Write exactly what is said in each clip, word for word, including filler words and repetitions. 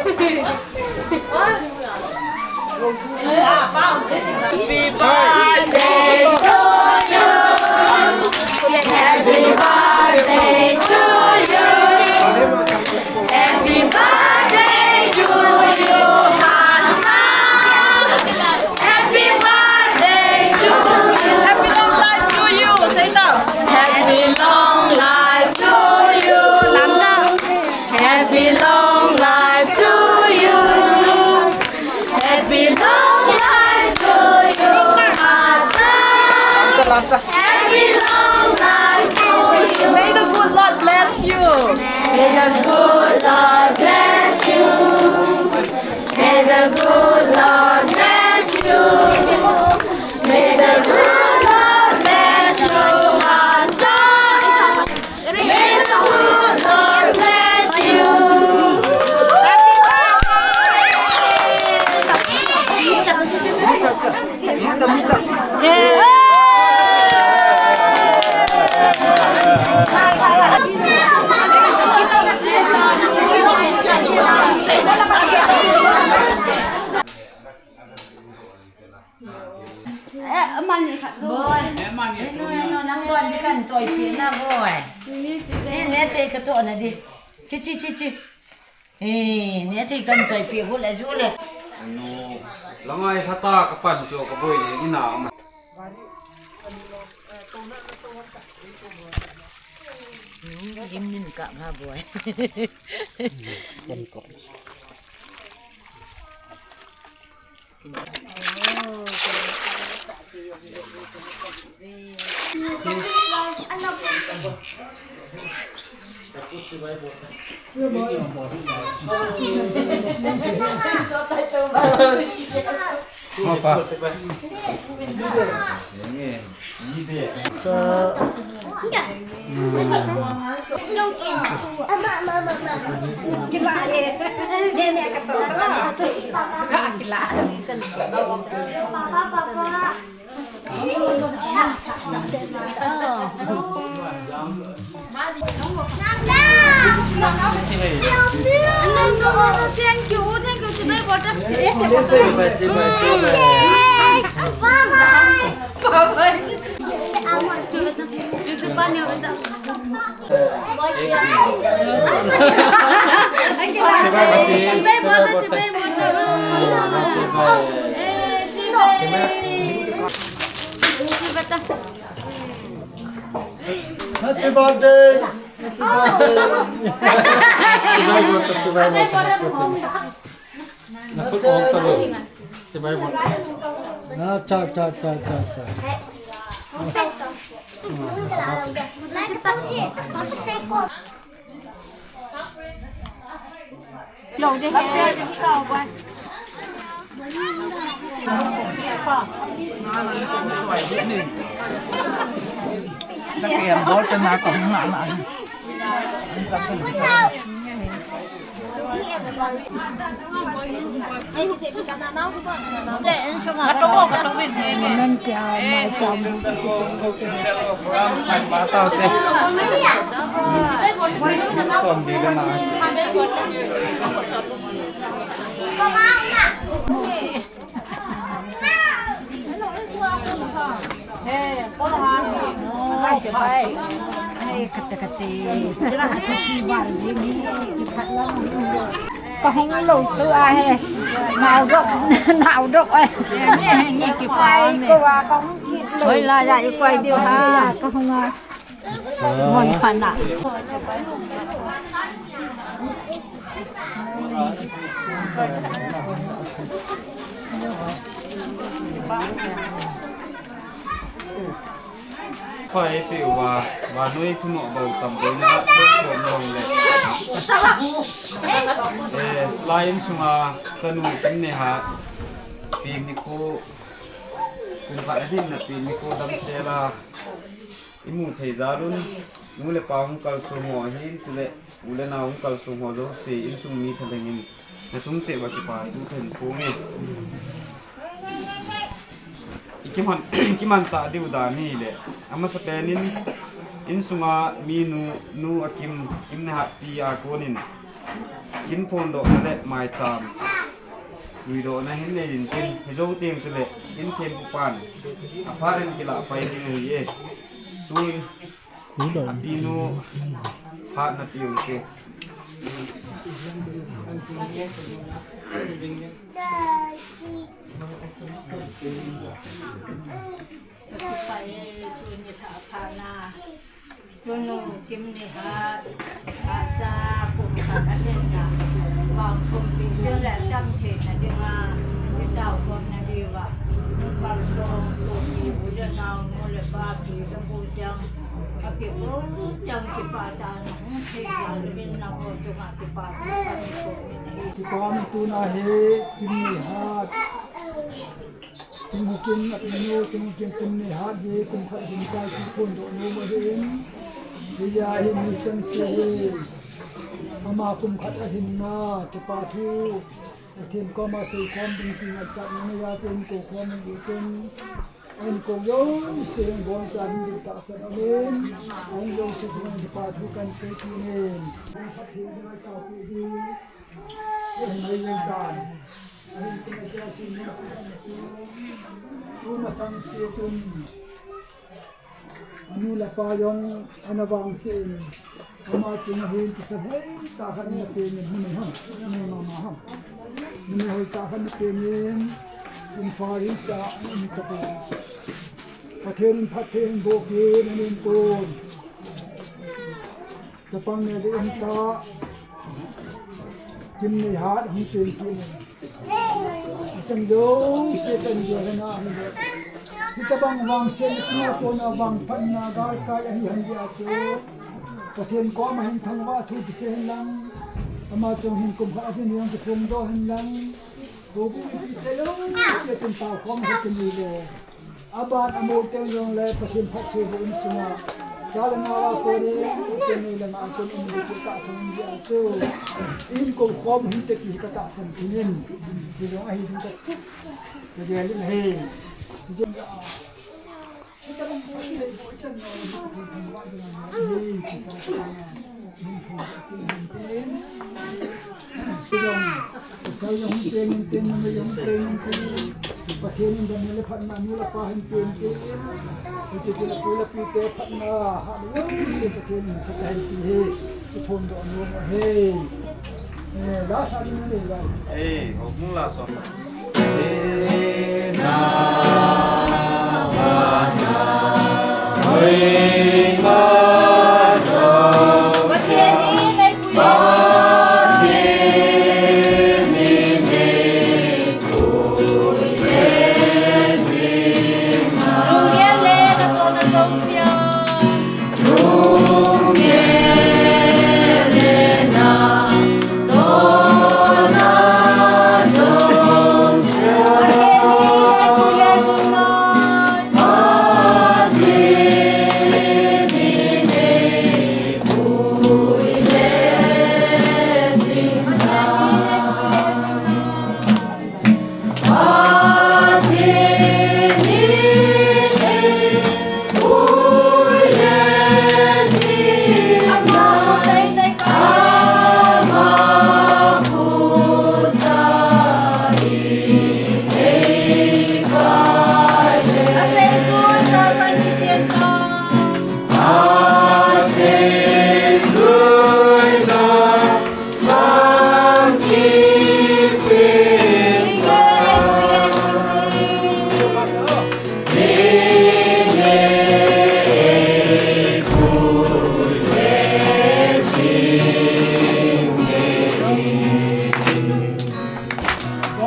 Happy birthday to you. Happy birthday to you. Happy birthday to you, Hana. Happy birthday to you. Happy long life to you. Say it now. Happy long life to you. Lamna. Happy long life to you. Happy long life to you, Hana. Happy long life to you. May the good Lord bless you. May the good Lord bless you. May the good Lord bless you. May the good Lord bless you, Hana. May the good Lord bless you. Happy birthday. Eh, amani khat tu. Boy. Eh, amani. Eh, no, no, no, nang boy, di kan choi pi na boy. Eh, ne thei ka to na di. Chi, chi, chi, chi. Eh, ne thei kan choi pi hu le ju le. No. Langai ha ta ka pan cho ka boy ni na ma. Lim nin ka ma boy. Kan ko. Thank you, thank you. Happy birthday. Happy birthday. Acha, acha, acha, acha, acha. Kahung lou tu ahi. Nau dok, nau dok ai. Ai, ko wa kahung kit lou. Hoi la ya, i koi diu ha. Kahung a. Mon khana. Khoi pi uva, vanoi thumo bou tam bou na, thok thom long le. Eh, lai in sunga, chanu kin ne ha, pi ni ko, kum khat a hin na pi ni ko dam se la. I mu thei jal un, nu le pa hung kalsong ho ahin, chule u le nao hung kalsong ho jouse, insung mi thalheng in, na chung cheh uva kipa thu kahin phong e. I kiman, kimanchah diu dan hi le, amasapen in, insunga mi nu, nu a kim, kim ne hatpi a kon in, Kin phondohna le maicham puidohna hin nei intin, hijou teng chule kin thempupan aphat in kilah pai ding ahi e. Tun apinu phat na tiu te. Tunu Kimnihat, acha kum khat ahin na, vang kum pi le cham thei na dinga, i tao khom na diuva, kalsong sopi u le nao, nu le pa, pi le pu chang, akipu chang kipah tah na, hung thei jal in nangho chunga kipah tah na hi. Kipah na tuna hi, Kimnihat. Tinghukim apinu, Tinghukim Kimnihat hi kum khat hin kai kiphondoh nom ahin. Hijeh hin mi chengse hi ama kum khat ahinna kipa thu Pathen koma seikhom ding ti ngaichat na jeh chun kou khom ding chun, ahin kou jouse in boncha ding tahsan ahin, ahung jouse chunga kipa thu kahin sei kit in. Pathen ding a tao pi ding. Tuma sangse chun anu le apa jong ana vangse in, ama chunga hin kisa hoitah khat na penin, numei ham, numei mama ham, numei hoitah khat na penin, in farin sa in tapa Pathen in phatthei in boh kit in, anin kon. Chapang neh le umtah Kimneihat hung peng kit in. Achang jouse chan jo hena ahi le. Hitobang vangsetna kona vangphatna galkai ahi hon jeh a chu Pathen koma hin thangvah thu kisei hen lang, ama chunga hin kum khat a hin jong kiphongdoh hen lang, houbung mipite jouse chun taokhom khat kinei le. Aban amou teng jongle Pathen phattheiboh insunga cha le nao a konin, Pathen nei le gou a kon um ding ti tahsan in jeh a chu, in kou khom hite ti hi katahsan kit in, hijong ahi ding ka, kagel in ahi. Hijong a, Pathen in damna le phatna, nu le pa hin peng in, Pathen in apu le apite phatna, hahsa le Pathen in sa tahen ti hi, i phondoh nom ahi. Eh, la sa ding le la. Eh, houbung la sa.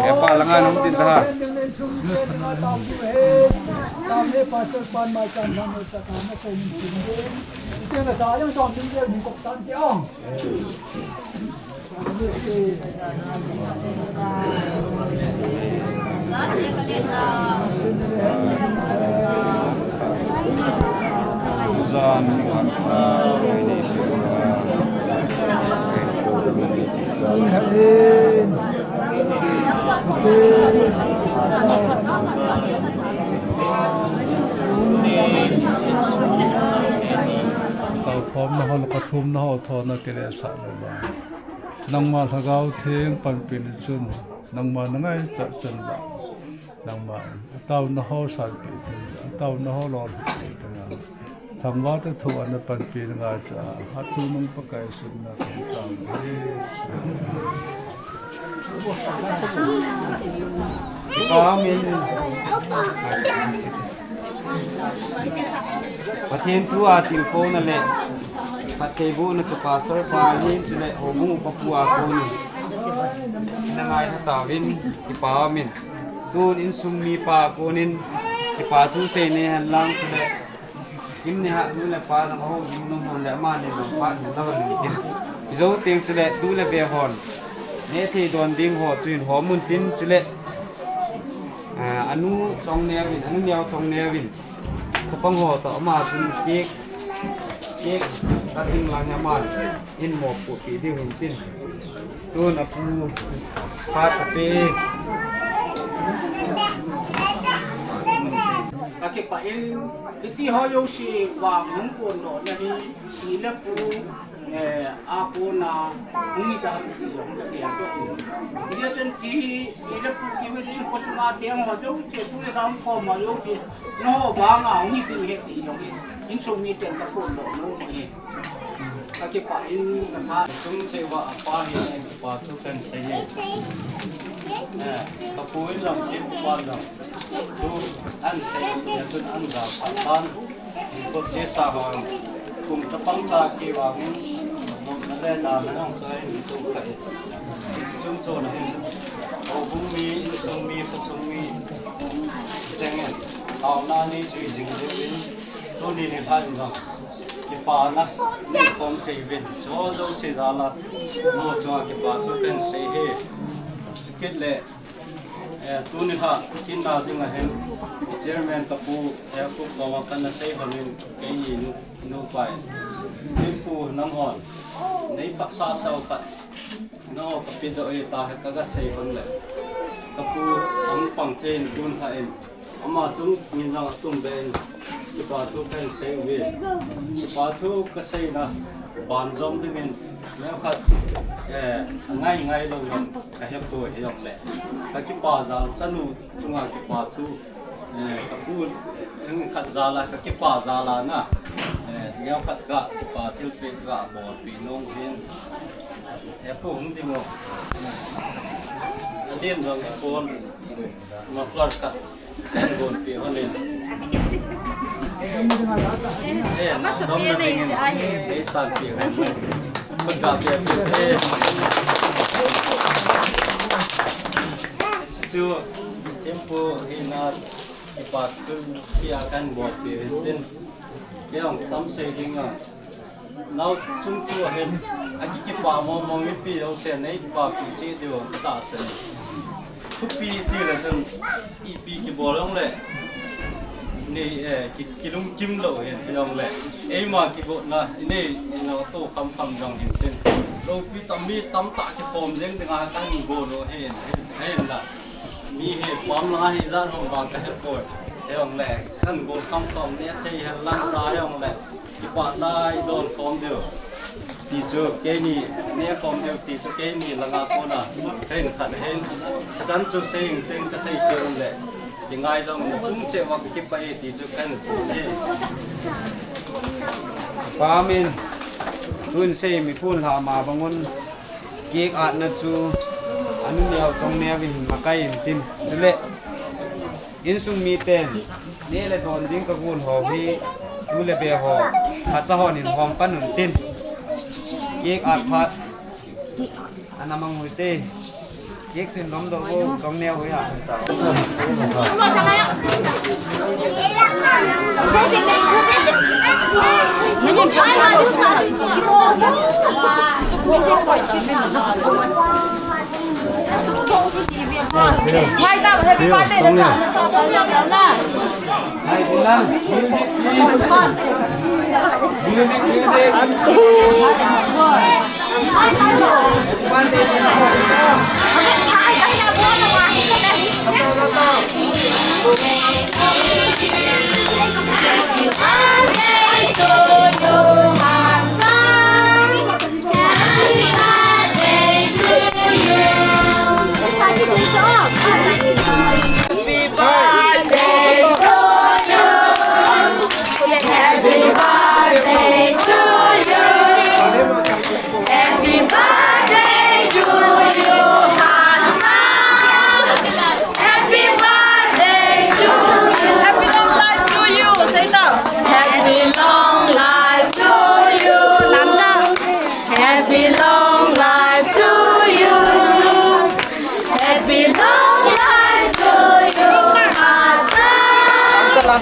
Epa, langa nung tin ta ha. Pastor pan mai chan lang ta ta na ko min tin. Ite na ta yang dom tin ni ko tan ti ong. Tao khom na ho, ka thum na ho, tho na kile sa le ba. Nangma Lhagao Theng panpina chun, nangma na ngaichat chun la, nangma in ataona ho sanpeh ding, ataona ho lolhing ding, thangvah te thu ana panpi ngai cha, athu nung Pakai sunna kan tang. Amen. Pathen thu a tilkhouna le phattheibohna chu Pastor pa hin, chule houbung upa pu a konin na ngailha tauvin, kipa umin. Tun insung mipa konin kipa thu sei nei hen lang, chule Imni ha, nu le pa jong hou ding nom hon le, amani jong phat hin lou ding tin. Ijo teng chule, tu le ve hon neh thei don ding ho chu hin hom un tin, chule, ah, anu chong neuvin, anu neo chong neuvin, chapang ho toh ama chun cake, cake cutting lang aman hin mopohpi diu hin tin. Tun apu phat ape. Kakipah in, hiti ho jouse vang hung kon lona hi, pi le pu, eh, a kona hung hita ham ti jong katia doh in. Hijeh chun ti hi, pi le pu kiu in, khosunga teng ho jouse, tu le gam koma jouse, nangho vanga hung hi ding ahi ti jong hi, insung miten kakon lona hi. Kakipah in, katha. Chungcheh uva apa hi, kipa thu kahin sei e. Eh, kapu in jong, Thempu pan jong, thu ahin sei, atun ahin gal phat tan. Ko che sa ho, kum chapang cha kivangin, nopna le nana jong choi ni tu kha e. Chung chon ahin, houbung mi, insung mi, khosung mi, chengin, taona nei jui jing jing in, tuni nilhah in jong kipana nei khom thei uvin, chu jouse jal a, nangho chunga kipa thu kahin sei e. Chukit le, eh, tuni nilhah, thina dinga hin, Chairman kapu, eh, Kup koma kana sei lhonin, keini nu, nupa in, Thempu nanghon nei phatsah sao khat, nangho kapedoh e, tia hi kaga sei lhon le, kapu ahung pang thei in, tun nilhah in, ama chung in jong atum be in, kipa thu kahin sei uve. Kipa thu kaseina banjom dingin, neokhat, eh, angai ngai lou jong kahepoi, hijongle kakipa jal, chanu chunga kipa thu, eh, kapu, eh, khat jal a, kakipa jal a na, eh, neokhat ga kipa thilpeh ga bolpeh nom in. Hepu hung ding o. Alen jong hepon. Muffler khat bolpeh lhonin. Eh, dom na dingin. Eh, sanpeh lhon. Pagga peh peh. Eh. Chu, Thempu hina, kipa thilpeh a kahin bolpeh u hin tin. Kei jong tam sei ding a. Nao chung thu ahin, akikipa mong mong, mipi jouse nei kipapi cheh diu katahsan e. Thupi tile chun, ipi kibol jongle, nei, eh, ki, kilungkim lou hin, hijongle, eima kigotna inei, inao to kham kham jong hin tin. Loupi tam, mi tamtah kikhom jeng dinga kahin gon u hin, hin, hinla. Mi hi pam langa hi ijat hung vang kahepoi. Hijongle, kahin gon kham kham, neh thei hen lang cha hijongle, kipah lai don khom diu ti chu keini, neh khom diu ti chu keini langa kona kahin khat ahin. Chan chu sei ing teng kasei kei le, kingaidam chung cheh uva kakipah e ti chu kahin phon e. Pa min, tun sei mi phun lha ma bang un. Cake atna chu anu neo chong neo in makai in tin. Chule, insung miten neh le don ding kagon ho hi, tu le be ho, phacha hon in hom pan un tin. Cake at phat, ana mang u hite. Cake chu in lom doh vo, chong neo hi a.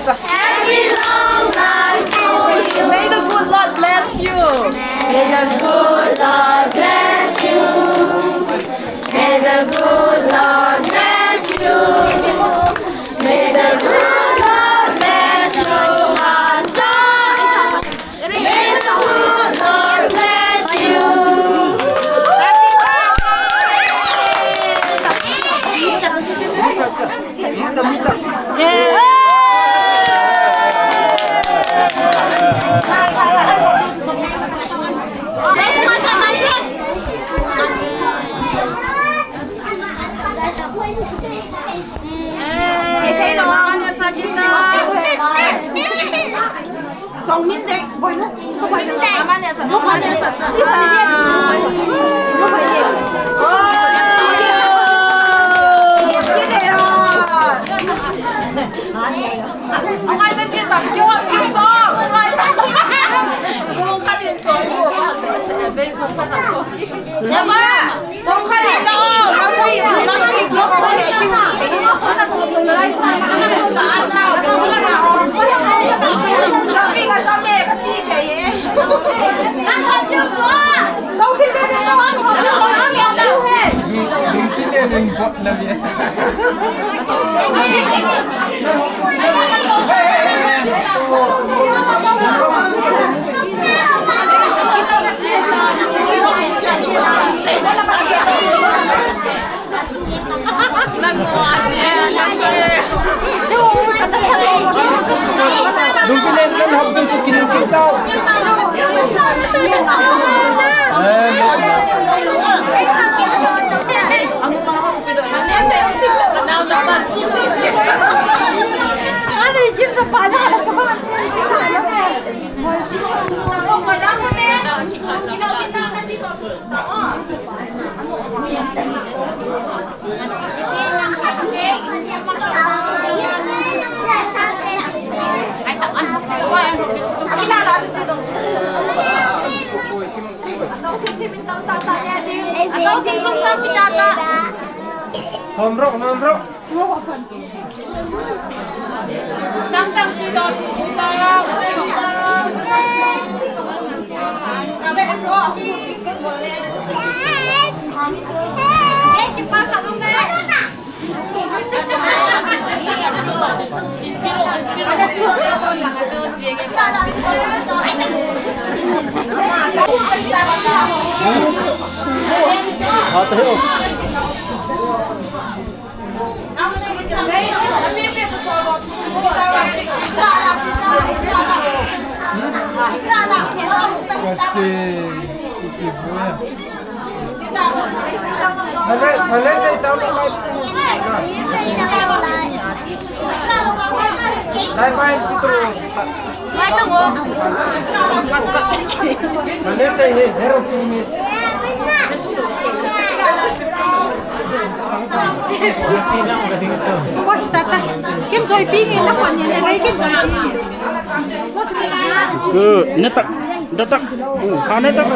Happy long life to you. May the good Lord bless you. May the good Lord bless you. May the good Lord bless you. May the good Lord bless you, my son. May the good Lord bless you. Happy birthday. Chong min dek, boy na. Boy na. Ama ne sa, ama ne sa. Ama ne sa, kiwa sa. Ama ne sa. Hom rok, hom rok. Ken choi pi nge na pa nge na ken choi pi. Ku, ne tak, da tak. Ku, ha ne tak.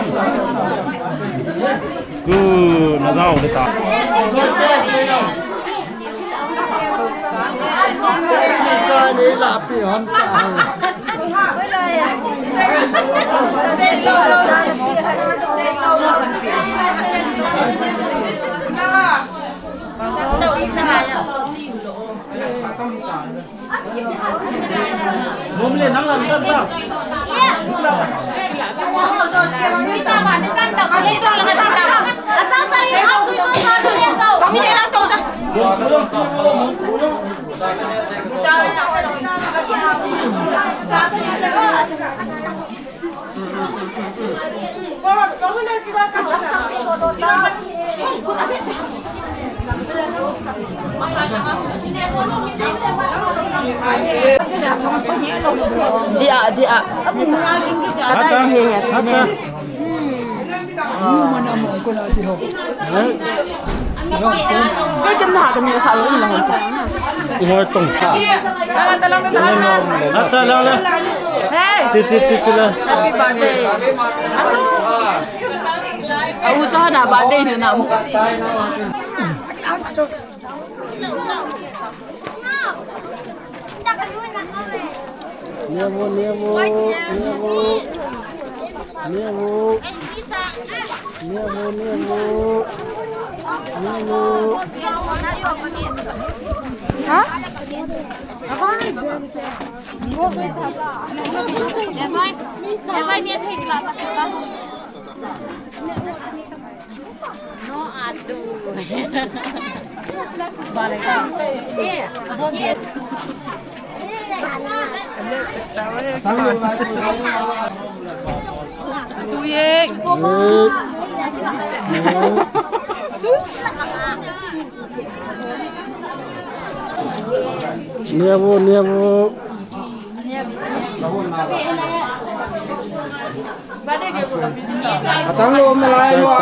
Ku, na jao ne tak. Choi ni la pi hon ta. Dia, dia. Acha, acha. Ngoi tong. Acha, la, la. Hey. Si, si, si, si, la. Happy birthday. Au cha na birthday ni na mu. Nevo, nevo, nevo. Nevo. Nevo, nevo. Nevo. Ha? No adu. Bale ka. Eh, bon dia. Tu ye. Nevo, nevo. Atang lo malai mo.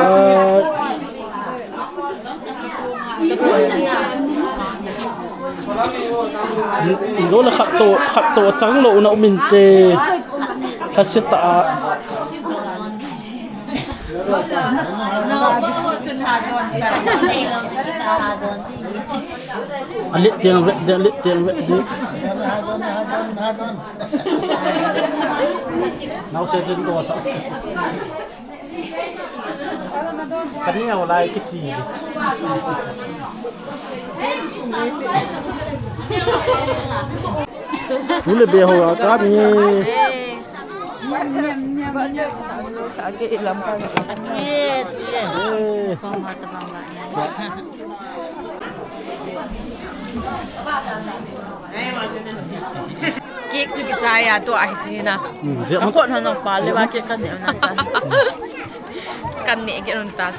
Dole khat to, khat to chang lo na umin te. Khasia ta. Alit tiang vet de, alit tiang vet de. Nau se jin ko sa. Kani au lai kiti. Tule be ho ka ni. Atu ye, atu ye. Eh. Cake chu kichai a tua hi china. Hmm, jep. Ka khut hon jong pa le ba cake kan neh na cha. Kan neh ge un tas.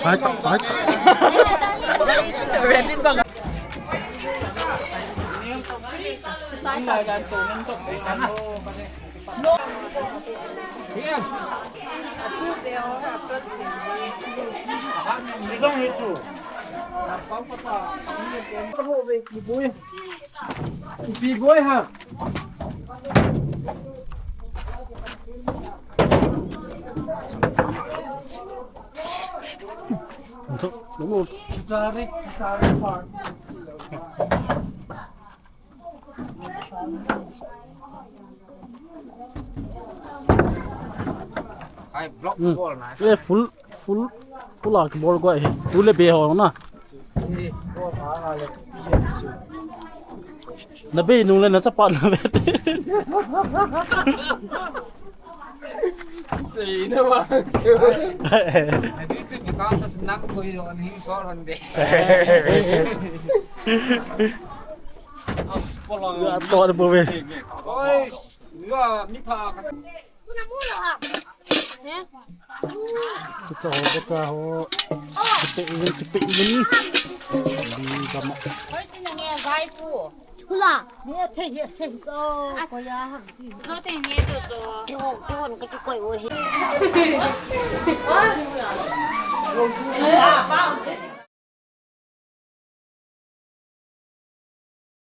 Hai ta, hai ta. Rabbit bang. Ipi boi ha. Ai, block ball na. Eh, full, full, full a kibol ko hi. Tule be ho na. Na be nung le na chapa na be. Sei na ba. Na be tu ni ka ta nang ko yo an hing so han de. As pola. Ya to de bo be. Oi, ya mi tha. Kita ho, kita ho. Kita ingin, kita ingin. Di sama. Hoi, tina nge vai pu. Hula. Ni a thei hi a sei to, ko ya ha. Zo te ni to zo. Ko, ko hon ka chu koi o hi.